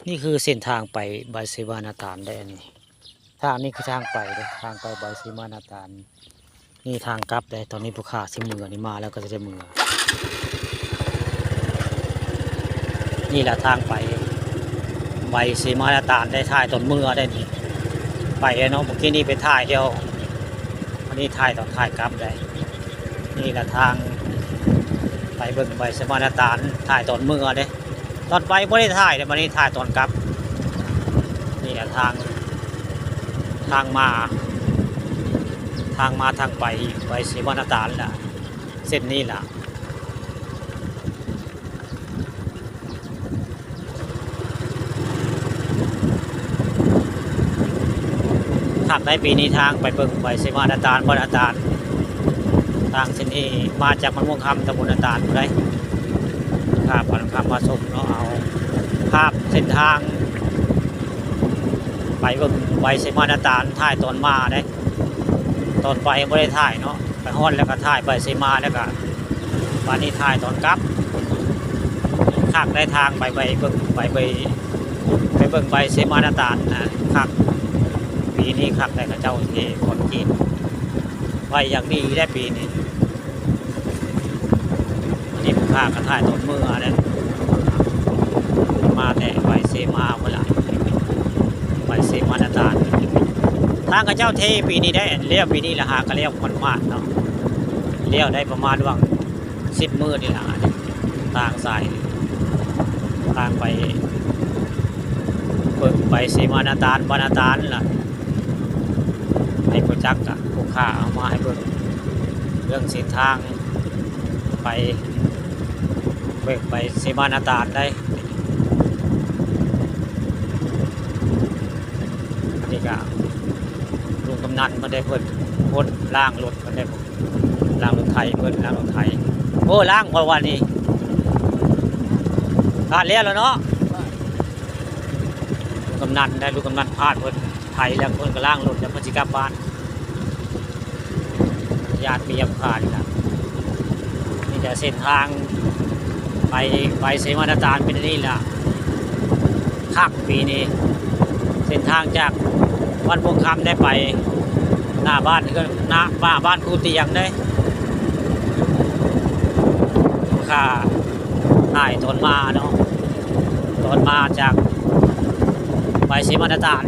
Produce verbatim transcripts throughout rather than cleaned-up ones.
นี่คือเส้นทางไปบายเซมานาตาลได้อันนี้ ทางนี้คือทางไปเด้อ ทางไปบายเซมานาตาล นี่ทางกลับเด้อ ตอนนี้ผู้ข้าสิเมือนี่มาแล้วก็สิได้เมือ นี่แหละทางไปบายเซมานาตาล ได้ถ่ายตอนเมือได้นี่ ไปแล้วเนาะ เมื่อกี้นี่ไปถ่ายเดียว อันนี้ถ่ายตอนถ่ายกลับได้ นี่แหละทางไปเบิ่งบายเซมานาตาล ถ่ายตอนเมือเด้ ตอนไปบ่ได้ถ่ายเด้ บัดนี้ถ่ายตอนกลับ นี่แหละทาง ทางมา ทางมาทางไป ไปเซมานาตาลล่ะ เส้นนี้ล่ะ คักได้ปีนี้ทางไปเบิ่งไปเซมานาตาล บ้านนาตาล ทางเส้นนี้มาจากบ้านม่วงคำ ตำบลนาตาลพุ้นเด้ ภาพบ้านม่วงคำมาชมเนาะ เอาภาพเส้นทาง ไปเบิ่งไปเซมานาตาล ถ่ายตอนมาเด้ ตอนไปบ่ได้ถ่ายเนาะ ไปฮอดแล้วก็ถ่ายไปเซมาแล้วก็ บัดนี้ถ่ายตอนกลับ คักได้ทางไป ไปเบิ่งไป ไป ไปเบิ่งไปเซมานาตาลนะ คัก ปีนี้คักได้เขาเจ้าเทคอนกรีตไว้อย่างดีได้ปีนี้ อันนี้ผู้ข้าก็ถ่ายตอนเมือเด้ มาแต่ไปเซมาพุ้นล่ะ ไปเซมานาตาล ทางเขาเจ้าเทปีนี้ได้ แล้วปีนี้ละหากะแล้วผ่อนมานเนาะ แล้วได้ประมาณว่าสิบมื้อนี่ล่ะ ทางสาย ทางไป เบิ่งไปเซมานาตาล บ้านนาตาลล่ะ ให้ผู้จักกะผู้ข้าเอามาให้เบิ่ง เรื่องเส้นทาง ไป เบิ่งไปเซมานาตาลได้ อันนี้ก็ลุงกำนันเพิ่นได้ เพิ่น เพิ่นล้างรถเพิ่นได้ ล้างรถไถเพิ่น ล้างรถไถ โอ้ ล้างบ่วันนี้ ผ่านแล้วล่ะเนาะ ลุงกำนันได้ ลุงกำนันผ่านเพิ่นไถแล้ว เพิ่นก็ล้างรถแล้ว เพิ่นสิกลับบ้าน ย่านเปียกผ่านล่ะ นี่แต่เส้นทางไป ไปเสมานาตาลเป็นอันนี้ล่ะ คักปีนี้ เส้นทางจากบ้านพวกคำได้ไป หน้าบ้านก็หน้า หน้าบ้านครูเตียงได้ ค่ะ ถ่ายตอนมาเนาะ ตอนมาจากไปเสมานาตาล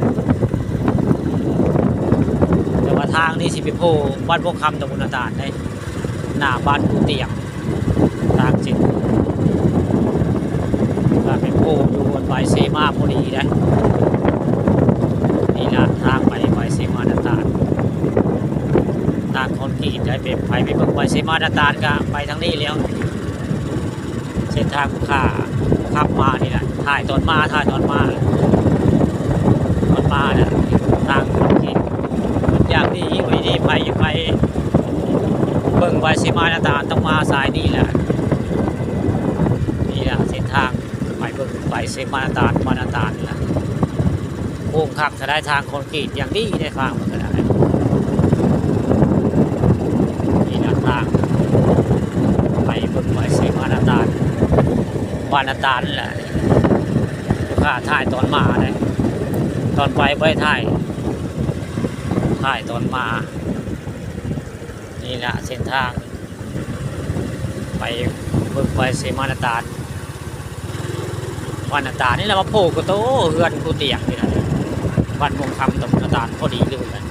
แต่ว่าทางนี้สิไปโผล่บ้านพวกคำตำบลนาตาลได้ หน้าบ้านครูเตียง ทางสิ ก็ไปโผล่อยู่บนไปเสมาพอดีได้ นี่ล่ะทางไปไปเสมานาตาล ทางคอนกรีตได้ ไป ไป ไปเบิ่งไปเสมานาตาลก็ไปทางนี้แล้ว เส้นทางผู้ข้าขับมานี่แหละ ถ่ายตอนมา ถ่ายตอนมา ตอนมาเนี่ย ทางคอนกรีตอย่างนี้ ยิ่งไปนี่ ไป ไปเบิ่งไปเสมานาตาลต้องมาสายนี้แหละ นี่แหละเส้นทางไปเบิ่งไปเสมานาตาล มานาตาลนี่แหละ โค้งคัก ถ้าได้ทางคอนกรีตอย่างดีได้ฟังมันก็ได้ นี่นะทางไปเบิ่งไปเสมานาตาล บ้านนาตาลแหละ ลูกค้าถ่ายตอนมาเลย ตอนไปบ่ได้ถ่าย ถ่ายตอนมา นี่แหละเส้นทาง ไปเบิ่งไปเสมานาตาล บ้านนาตาลนี่แหละ มาโผล่ก็โตเฮือนกูเตียงนี่นะ บ้านม่วงคำตำบลนาตาลพอดีเลยนะ